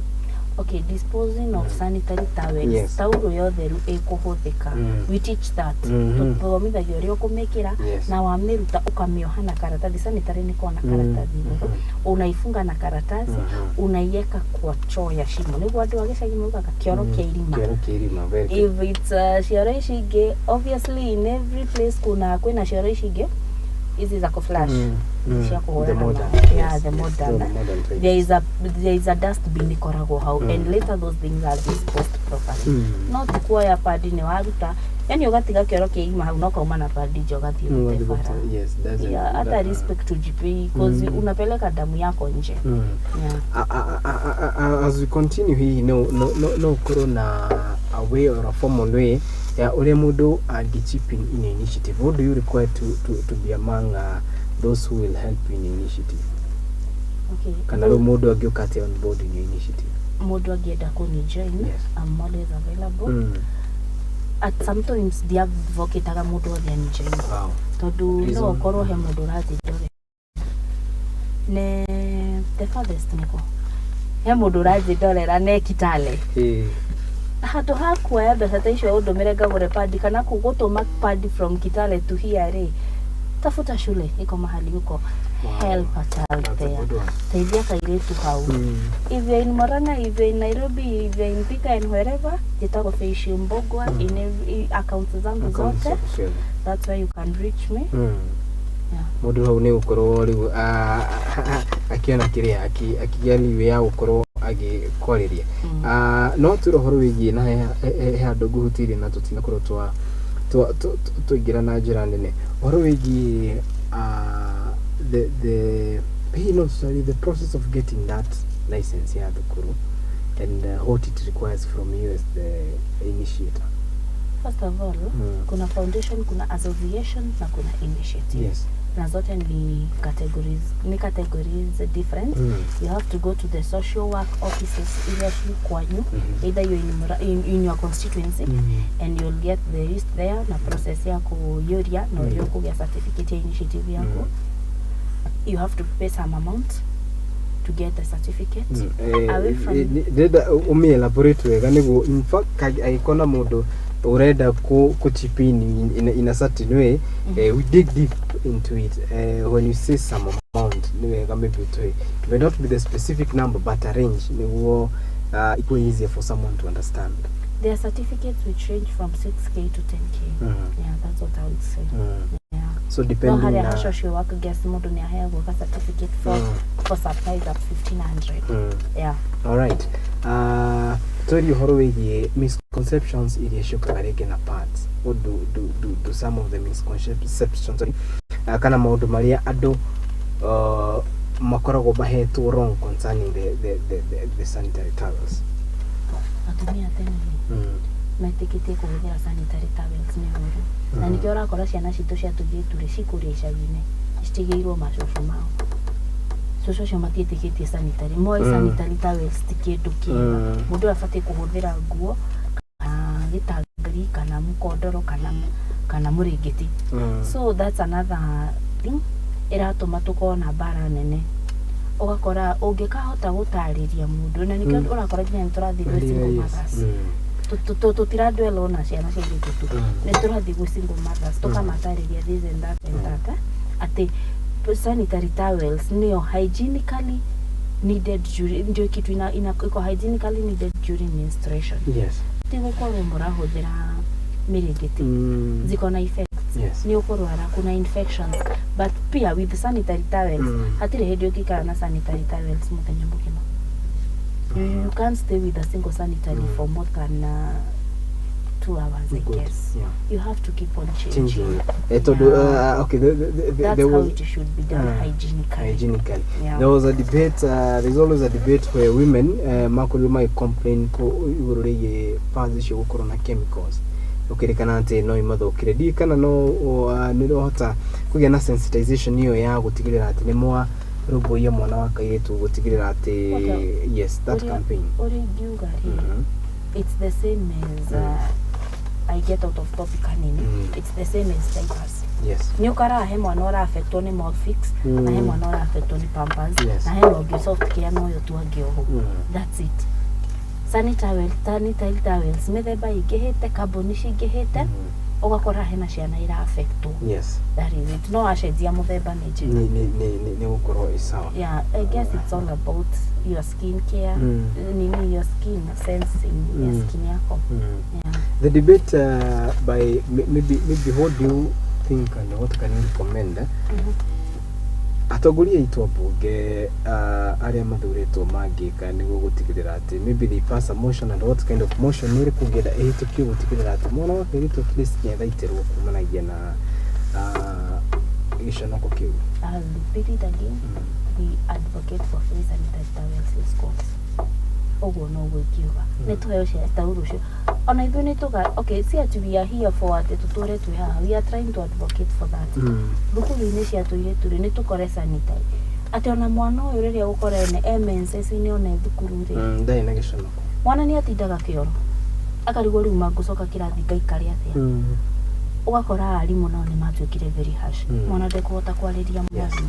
Okay, disposing of sanitary towels, tauro yothe rĩu ĩkũhũthĩka, we teach that. Tũthomithagia ũrĩa ũkũmĩkĩra na wamĩruta ũkamĩoha na karatathi. Sanitary nĩ kona karatathi igũrũ. Unaifunga na karatasi, unaiweka kwa choo ya shimo, nĩguo andũ a gĩcagi maugaga kĩoro kĩa irima. Kĩoro kĩa irima, very good. If it's cioro ici ingĩ, obviously in every place kuna kwĩna cioro ici ingĩ, hizi za kuflash, cia The kũhũrana modern. Yeah, the modern. The modern toilets. There is a dustbin ikoragwo hau, and later those things are disposed properly. No ti kuoya padi nĩ waruta, yani ũgatiga kĩoro kĩa irima hau no kauma na padi nja ũgathiĩ gũte bara. Yes, doesn't Yeah, hata respect tujipei, cause unapeleka damu yako nje. Yeah. As we continue, hihi no ũkorwo na a way or a formal way ya ũrĩa mũndũ angĩ chip in a initiative? What do you require to be among those who will help in your initiative? Okay. Kana rĩu mũndũ angĩũka atĩa on board in your initiative? Mũndũ angĩenda kũni join, I'm always available. At sometimes ndiadvocataga mũndũ othe ani join, tondũ Reason? No ũkorwo he mũndũ ũrathiĩ ndore ne the farthest, nĩko he mũndũ ũrathiĩ ndorera ne Kitale, handũ ha kuoya mbeca ta icio ũndũmĩre ngagũre padi kana gũtũma padi from Kitale to here rĩ, tafuta shule iko mahali huko. Help a child That's a there. Good one. Teithia kairĩtu hau. If you're in Murang'a, if you're in Nairobi, if you're in Thika and wherever, njĩtagwo Feishi Mbogwa in every accounts zangu Accounts zote. ciothe. That's where you can reach me. Yeah. Mũndũ hau nĩ gũkorwo rĩu akĩona kĩrĩa akĩgĩa leeway ya gũkorwo agĩkwarĩria. No twĩre ũhoro wĩgiĩ na he handũ ngũhutĩirie na tũtinakorwo twaingĩra na njĩra nene ũhoro wĩgiĩ the hihi no tũtarĩrie the process of getting that license ya thukuru and what it requires from you as the initiator? First of all, kuna foundation, kuna association na kuna initiative. Na zote ni categories, ni categories different. You have to go to the social work offices iria ci kwanyu, either you're in your constituency, and you'll get the list there na process ya kuyuria na ũrĩa ũkũgĩa certificate ya initiative yaku. You have to pay some amount to get the certificate. Away from Ndĩrenda ũmĩ elaborate wega nĩguo in fact angĩkorwo na mũndũ ũrenda kũ chip in a certain way, we dig deep into it. When you say some amount, nĩ wega maybe ũtũhe, it may not be the specific number but a range, nĩguo ikuwe easier for someone to understand. There are certificates which range from 6K to 10K. Yeah, that's what I would say. Yeah. So No depending harĩa na ha social work guess mũndũ nĩ aheagwo ka certificate for supplies at 1500. Yeah. Alright. Twaria ũhoro wĩgiĩ misconceptions iria ciũkaga rĩngĩ na pads. What do some of the misconceptions, sorry, kana maũndũ marĩa andũ makoragwo mahetwo wrong concerning the sanitary towels? Atumia tene rĩ, metĩkĩtie kũhũthĩra sanitary towels nĩ ũru, na nĩkĩo ũrakora ciana citũ cia tũirĩtu rĩ, cikũrĩa icagi-inĩ citigĩirwo macũcũ mao. Cũcũ acio matiĩtĩkĩtie sanitary moĩ sanitary towels ti kĩndũ kĩega. Mũndũ ũyũ abatiĩ kũhũthĩra nguo kana gĩtangari kana mũkondoro kana mũrĩngĩti. So that's another thing ĩratũma tũkorwo na mbara nene. Ũgakora ũngĩkahota gũtarĩria mũndũ, na nĩkĩo ũrakora nginya nĩ tũrathiĩ gwĩ single mothers. Tũtirandwela ona ciana cia airĩtu tu, nĩ tũrathiĩ gwĩ single mothers tũkamatarĩria this and that and that, atĩ sanitary towels nĩyo hygienically needed during, ndio kitu ina iko hygienically needed during menstruation. Ti gũkorwo mũrahũthĩra mĩrĩngĩti, ziko na effects. Nĩ ũkũrwara, kuna infections, but pia with sanitary towels, hatirĩ hĩndĩ ũngĩikara na sanitary towels mũthenya mũgima. You can't stay with a single sanitary for more than 2 hours, I Good. guess. You have to keep on changing. Changing. Tondũ okay, That's there how was it should be done hygienically. Hygienically. Yeah. There was a debate, there's always a debate where women makorirwo magĩ complain igũrũ rĩgiĩ pads icio gũkorwo na chemicals, ũkĩrĩkana atĩ no imathũkĩre. Ndiũĩ kana no nĩ ũrahota kũgĩa na sensitization ĩyo ya gũtigĩrĩra atĩ nĩ mwa rũmbũiya mwana wa kairĩtu, gũtigĩrĩra atĩ yes, that campaign. Ũrĩa ingiuga rĩ, it's the same as I get out of topic hanini. It's the same as diapers. Nĩ ũkoraga he mwana ũraaffectwo nĩ Molfix, na he mwana ũraaffectwo nĩ Pampers, na hena ũngĩ soft care noyo tu angĩohwo. That's it. Sanitary towels mĩthemba ĩingĩhĩte, kambuni cingĩhĩte, ũgakora hena ciana iraaffectwo. That is it. No acenjia mũthemba nĩ njega. Nĩ gũkorwo ĩ sawa. Yeah, I guess it's all about your skin care, nini, your skin sensing ya skin yako. Yeah. The debate by maybe what do you think and what can you recommend, eh? Atongoria aitũ a mbunge arĩa mathurĩtwo mangĩka nĩguo gũtigĩrĩra atĩ maybe they pass a motion, and what kind of motion nĩ ĩrĩkũ ũngĩenda ĩhĩtũkio gũtigĩrĩra atĩ mwana wa kairĩtu at least nĩ athaitĩrwo kumanagia na gĩconoko kĩu? I'll repeat it again. We advocate for free sanitary towels in schools. Ũguo noguo ingiuga. Nĩ tũheo ciana taurũ ũcio, ona ithuĩ nĩ tũga, okay, si ati we are here for atĩ tũtũre twĩ haha. We are trying to advocate for that. Thukuru-inĩ cia tũirĩtu rĩ, nĩ tũkore sanitary, atĩ ona mwana ũyũ rĩrĩa gũkora ene e menses-inĩ, ona e thukuru rĩ, Ndarĩ na gĩconoko. Mwana nĩ atindaga kĩoro akarigwo, rĩu mangũcoka kĩrathi ngaikare atĩa? Ũgakora arimũ nao nĩ matuĩkire very harsh. Mwana ndekũhota kwarĩria mwarimũ.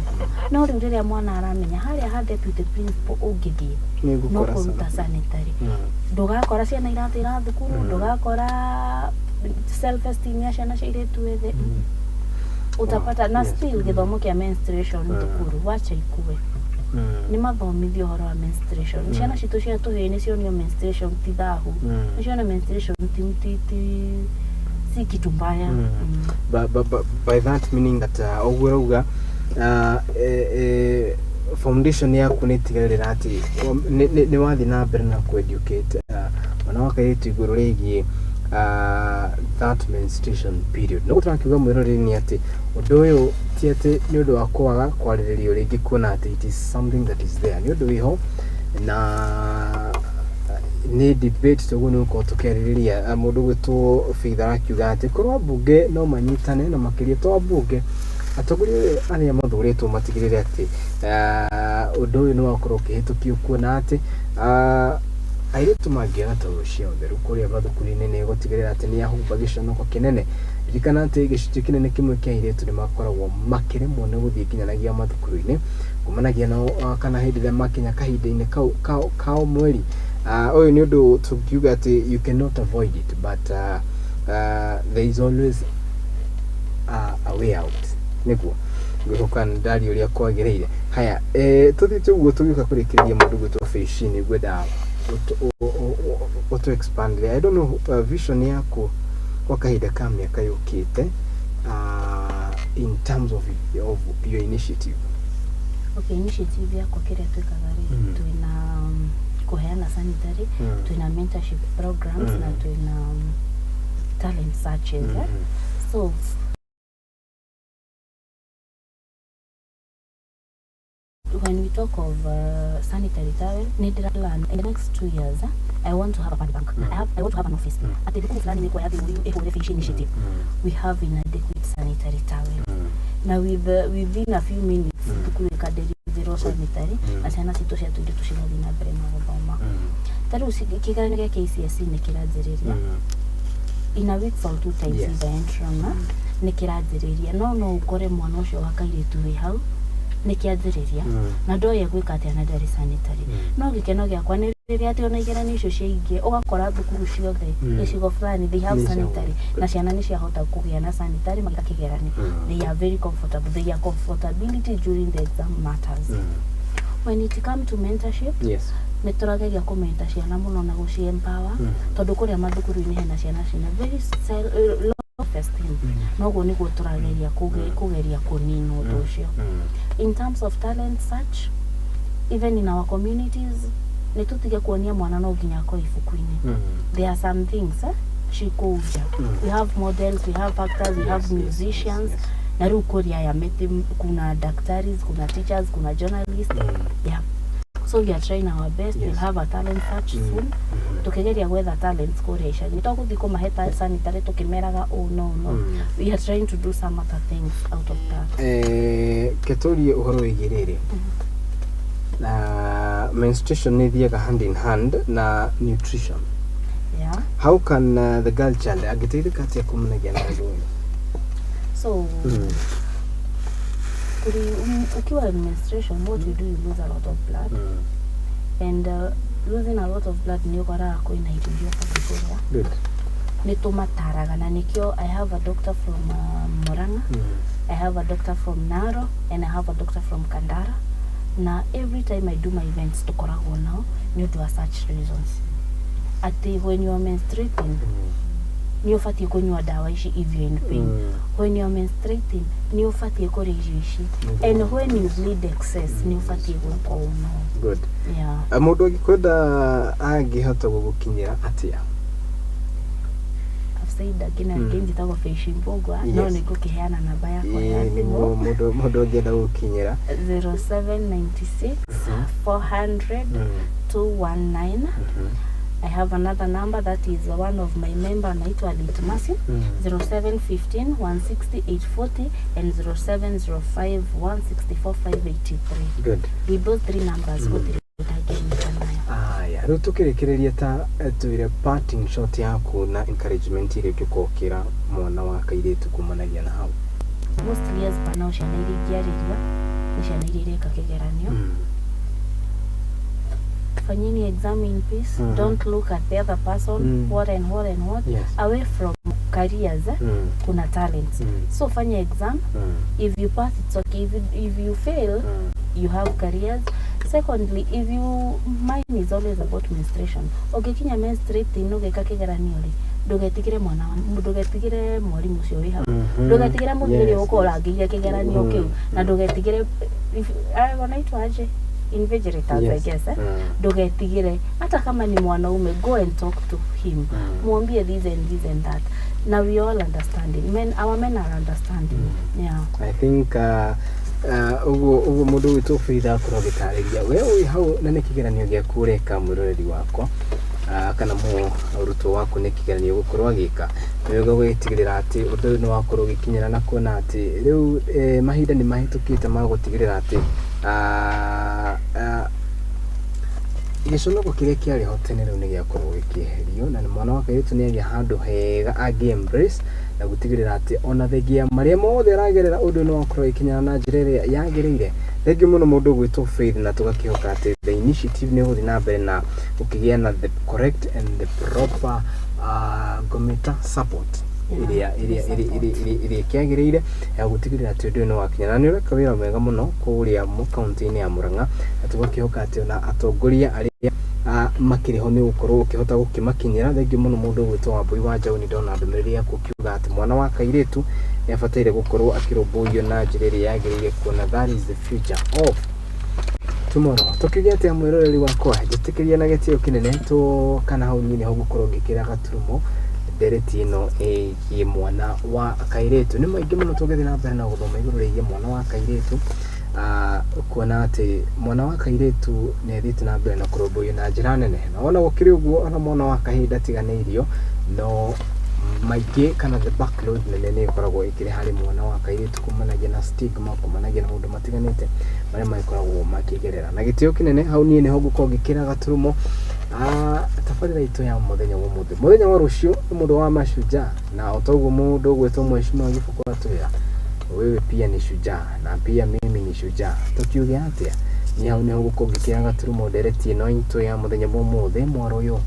No rĩu rĩrĩa mwana aramenya harĩa ha deputy principal ũngĩthiĩ nĩ no gũkora kũruta sanitary, ndũgakora ciana iratĩra thukuru, ndũgakora self esteem ya ciana cia airĩtu ĩthĩ. Utapata na still gĩthomo kĩa menstruation thukuru wacha ikue. Nĩ mathomithio ũhoro wa menstruation. Ciana citũ cia tũhĩĩ nĩ cionio menstruation ti thahu, nĩ cionio menstruation ti si kitu mbaya. But by that meaning that ũguo ũrauga foundation yaku nĩ ĩtigagĩrĩra atĩ nĩ wathiĩ na mbere na kũ-educate mwana wa kairĩtu igũrũ rĩgiĩ that menstruation period. No tũrakiuga mwĩroreri nĩ atĩ ũndũ ũyũ ti atĩ nĩ ũndũ wa kwaga kwarĩrĩrio rĩngĩ, kuona atĩ it is something that is there, nĩ ũndũ wĩho na nĩ debate. Toguo nĩ gũkorwo tũkĩarĩrĩria. Mũndũ gwĩtwo Faith arakiuga atĩ korwo ambunge no manyitane, na makĩria to ambunge, atongoria arĩa mathurĩtwo matigĩrĩre atĩ ũndũ ũyũ nĩ wakorwo ũkĩhĩtũkio, kuona atĩ airĩtu mangĩaga taurũ cia ũtheru kũrĩa mathukuru-inĩ nĩ gũtigĩrĩra atĩ nĩ ahumba gĩconoko kĩnene. Ririkana atĩ gĩcunjĩ kĩnene kĩmwe kĩa airĩtu nĩ makoragwo makĩremwo nĩ gũthiĩ nginyanagia mathukuru-inĩ kumanagia na kana hĩndĩ ĩrĩa makinya kahinda-inĩ kau kao mweri. Ũyũ nĩ ũndũ tũngiuga atĩ you cannot avoid it, but there is always a way out. Nĩguo ngwĩhoka nĩ ndaria ũrĩa kwagĩrĩire. Haya, tũthiĩte ũguo tũgĩũka kũrĩkĩrĩria, mũndũ gwĩtwo Feishi, nĩ ngwenda ũtwĩre to expand I don't know vision yaku kwa kahinda ka mĩaka yũkĩte in terms of your initiative. Okay, initiative yakwa kĩrĩa twĩkaga rĩ, twĩna kũheana sanitary, twĩna mentorship programs, na twĩna talent searches. So when we talk of sanitary towel, need plan in the next 2 years. I want to have a pad bank. I want to have an office. At the initiative, we have inadequate sanitary towel. Now within a few minutes, tukuweka zero sanitary, na ciana citũ cia tũirĩtu cigathiĩ na mbere na gũthoma. Ta rĩu kĩgeranio gĩa KCSE nĩ kĩranjĩrĩria in a week or 2 times. Yes. Nĩ kĩranjĩrĩria no ũkore mwana ũcio wa kairĩtu wĩ hau nĩ kĩanjĩrĩria na ndoĩ egwĩka atĩa na ndarĩ sanitary. No gĩkeno gĩakwa nĩ rĩrĩa atĩ ona igeranio icio ciaingĩ ũgakora thukuru ciothe gĩcigo fulani they have sanitary na ciana nĩ ciahota kũgĩa na sanitary magĩka kĩgeranio. They are very comfortable. Their comfortability during the exam matters. When it comes to mentorship, yes, nĩ tũrageria kũmenta ciana mũno na gũci empower tondũ kũrĩa mathukuru-inĩ hena ciana cina very low self-esteem. Noguo nĩguo tũrageria kũgeria kũnina ũndũ ũcio. In terms of talent search, even in our communities, nĩ tũtige kuonia mwana no nginya akorwo ibuku-inĩ. There are some things cikũnja. We have models, we have actors, we have musicians. Na rĩu kũrĩa aya kuna doctors, kuna teachers, kuna journalists. Yeah. So we are trying our best. We'll have a talent search soon. Tukigeria gwetha talents kũrĩa icagi. Tũgũthiĩ kũmahe sanitary tũkĩmeraga oh no no. We are trying to do some other things out of that. Ketũrie ũhoro wĩgiĩ rĩrĩ. Na menstruation nĩ ithiaga hand in hand na nutrition. Yeah. How can the girl child angĩteithĩka atĩa kumanagia na ũndũ ũyũ? So ukiwa in menstruation, what you do, you lose a lot of blood. And losing a lot of blood nĩ ũkoraga kwĩna irio iria ũbatiĩ kũrĩa. Good. Nĩ tũmataraga na nĩkĩo I have a doctor from Murang'a, I have a doctor from Naro, and I have a doctor from Kandara. Na every time I do my events tũkoragwo nao nĩ ũndũ wa such reasons. Atĩ when you are menstruating, nĩ ũbatiĩ kũnyua ndawa ici if you're in pain. When you're menstruating, nĩ ũbatiĩ kũrĩa irio ici. And when you bleed excess, nĩ ũbatiĩ gwĩka ũũ no. Good. Yeah. Mũndũ angĩkwenda angĩhota gũgũkinyĩra atĩa? I've said again and again njĩtagwo Faith Mbugua, no nĩ ngũkĩheana namba yakwa ya thimũ. Mũndũ angĩenda gũgũkinyĩra 0796 400 219. I have another number that is one of my member anaitwa Litmasi, 0715 160 840 and 0705 164 583. Good. With those three numbers gũtirĩ ũtangĩnyita nayo. Aya, rĩu tũkĩrĩkĩrĩria ta twĩre parting shot yaku na encouragement ĩrĩa ũngĩkorwo ũkĩra mwana wa kairĩtu kumanagia na hau. Mostly as per now ciana iria ingĩarĩria nĩ ciana iria ireka kĩgeranio. Fanyeni exam in peace. Don't look at the other person. What and what and what. Yes. Away from careers, kuna talents. So fanya exam. If you pass, it's okay. If you fail, you have careers. Secondly, if you mine is always about menstruation. Ũngĩkinya menstruating ũgĩka kĩgeranio rĩ, ndũgetigĩre mwana ndũgetigĩre mwarimũ ũcio wĩ hau, ndũgetigĩre mũndũ ũrĩa ũgũkorwo ũrangĩire kĩgeranio kĩu, na ndũgetigĩre wanaitwa aje invigilators, I guess, ndũgetigĩre hata kama ni mwanaume, go and talk to him, mwambie this and this and that. Now we all understanding men, our men are understanding. Yeah, I think ũguo mũndũ witũ Faith akorwo agĩtarĩria we wĩ hau na nĩ kĩgeranio gĩaku ũreka mwĩroreri wakwa kana mũrutwo waku nĩ kĩgeranio gũkorwo agĩka wega gwĩtigĩrĩra atĩ ũndũ ũyũ nĩ wakorwo ũgĩkinyĩra na kuona atĩ rĩu mahinda nĩ mahĩtũkĩte ma gũtigĩrĩra atĩ gĩconoko kĩrĩa kĩarĩ ho tene rĩu nĩ gĩakorwo gĩkĩeherio na mwana wa kairĩtu nĩ agĩa handũ hega angĩ embrace na gũtigĩrĩra atĩ ona thengia marĩa mothe aragerera ũndũ nĩ wakorwo ũgĩkinyana na njĩra ĩrĩa yagĩrĩire. Thengiũ mũno mũndũ ũgwĩtwo Faith na tũgakĩhoka atĩ the initiative nĩ ũgũthiĩ na mbere na gũkĩgĩa na the correct and the proper ngomĩta support ĩrĩa ĩkĩagĩrĩire ya gũtigĩrĩra atĩ ũndũ ũyũ nĩ wakinya na nĩ ũreka wĩra mwega mũno kũrĩa kaunti-inĩ ya Murang'a na tũgakĩhoka atĩ ona atongoria arĩa makĩrĩ ho nĩ gũkorwo ũkĩhota gũkĩmakinyĩra. Thengiũ mũno mũndũ ũgwĩtwo Wambui wa Njaũ, nĩ ndona ndũmĩrĩri yaku ũkiuga atĩ mwana wa kairĩtu nĩ abataire gũkorwo akĩrũmbũiyo na njĩra ĩrĩa yagĩrĩire, kuona that is the future of tomorrow. Tukiuge atĩa mwĩroreri wakwa, njĩtĩkĩria na gĩtĩo kĩnene tu kana hau niĩ nĩho ngũkorwo ngĩkĩra gaturumo ndereti ĩno ĩgiĩ mwana wa kairĩtu. Nĩ maingĩ mũno tũngĩthiĩ na mbere na gũthoma igũrũ rĩgiĩ mwana wa kairĩtu, kuona atĩ mwana wa kairĩtu nĩ athiĩte na mbere na kũrũmbũiyo na njĩra nene, na ona gũkĩrĩ ũguo ona mwana wa kahĩĩ ndatiganĩirio, no maingĩ kana the backload nene nĩ ĩkoragwo ĩkĩrĩ harĩ mwana wa kairĩtu, kumanagia na stigma, kumanagia na maũndũ matiganĩte marĩa magĩkoragwo makĩgerera. Na gĩtĩo kĩnene hau niĩ nĩho ngũkorwo ngĩkĩra gaturumo tabarĩra itũ ya mũthenya wa ũmũthĩ. Mũthenya wa rũciũ nĩ mũthenya wa mashujaa, na o toguo mũndũ ũgwĩtwo mheshimiwa Gĩbũkũ atwĩra wewe pia ni shujaa na pia mimi ni shujaa. Tukiuge atĩa? Niĩ hau nĩho ngũkorwo ngĩkĩra gaturumo ndereti ĩno itũ ya mũthenya wa ũmũthĩ. Mwaro ũyũ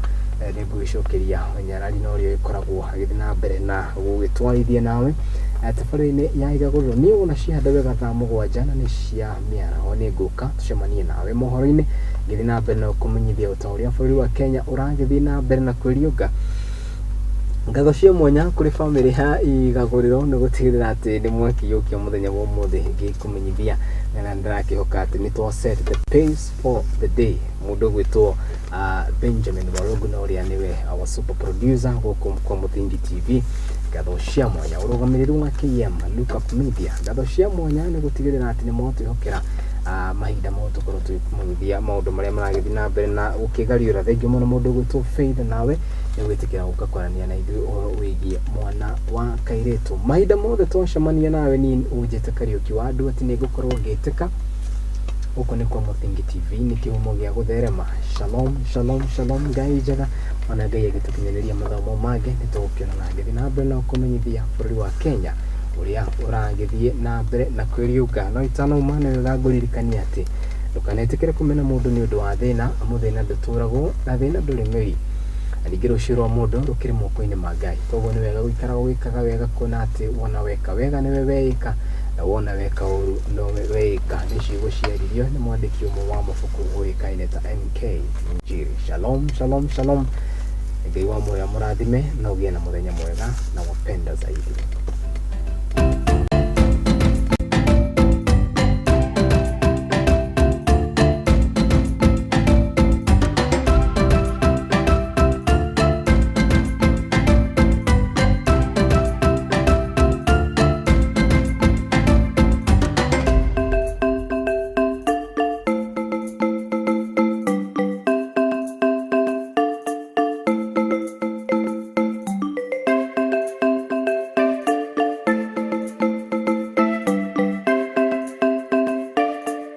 nĩ ngwĩcokeria nyarari na ũrĩa ĩkoragwo agĩthiĩ na mbere na gũgĩtwarithia nawe tabarĩra-inĩ ya Igagũrĩro. Niĩ wona ciahanda wega thaa 7 na nĩ cia mĩaraho nĩ ngũka tũcemanie nawe mohoro-inĩ, ngĩthiĩ na mbere na kũmenyithia o ta ũrĩa bũrũri wa Kenya ũragĩthiĩ na mbere na kwĩriũnga. Ngatho cia mwanya kũrĩ bamĩrĩ ya Igagũrĩro nĩ gũtigĩrĩra atĩ nĩ mwakĩiyũkia mũthenya wa ũmũthĩ ngĩkũmenyithia, na ndĩrakĩhoka atĩ nĩ twa set the pace for the day. Mũndũ ũgwĩtwo Benjamin Warogu na ũrĩa nĩwe our super producer gũkũ kwa Mũthingi TV, ngatho cia mwanya. Ũrũgamĩrĩri wa KM Lookup Media, ngatho cia mwanya nĩ gũtigĩrĩra atĩ nĩ mwatwĩhokera mahinda mau tũkorwo tũkĩkũmenyithia maũndũ marĩa maragĩthiĩ na mbere na gũkĩgariũra. Thengiũ mũno mũndũ ũgwĩtwo Faith, nawe nĩ gwĩtĩkĩra gũka kwaranĩria na ithuĩ ũhoro wĩgiĩ mwana wa kairĩtu. Mahinda mothe twacemania nawe niĩ ũnjĩte Kariũki wa andũ atĩ nĩ ngũkorwo ngĩtĩka. Gũkũ nĩ kwa Mũthingi TV, nĩ kĩhumo gĩa gũtherema. Shalom, shalom, shalom. Ngai njega, ona Ngai agĩtũkinyanĩria mathomo mangĩ nĩ tũgũkĩonana ngĩthiĩ na mbere na kũmenyithia bũrũri wa Kenya ũrĩa ũragĩthiĩ na mbere na kwĩriũnga. No itanauma nĩ wega ngũririkania atĩ ndũkanetĩkĩre kũmena mũndũ nĩ ũndũ wa thĩna, amu thĩna ndũtũragwo na thĩna ndũrĩ mĩri, na ningĩ rũciũ rwa mũndũ rũkĩrĩ moko-inĩ ma Ngai. Koguo nĩ wega gũikaraga ũgĩkaga wega, kuona atĩ wona weka wega nĩwe weĩka, na wona weka ũru nowe weĩka. Nĩ ciugo ciaririo nĩ mwandĩki ũmwe wa mabuku ũĩkaine ta NK Njiri. Shalom, shalom, shalom. Ngai wa muoyo amũrathime na ũgĩe na mũthenya mwega na wapenda zaidi.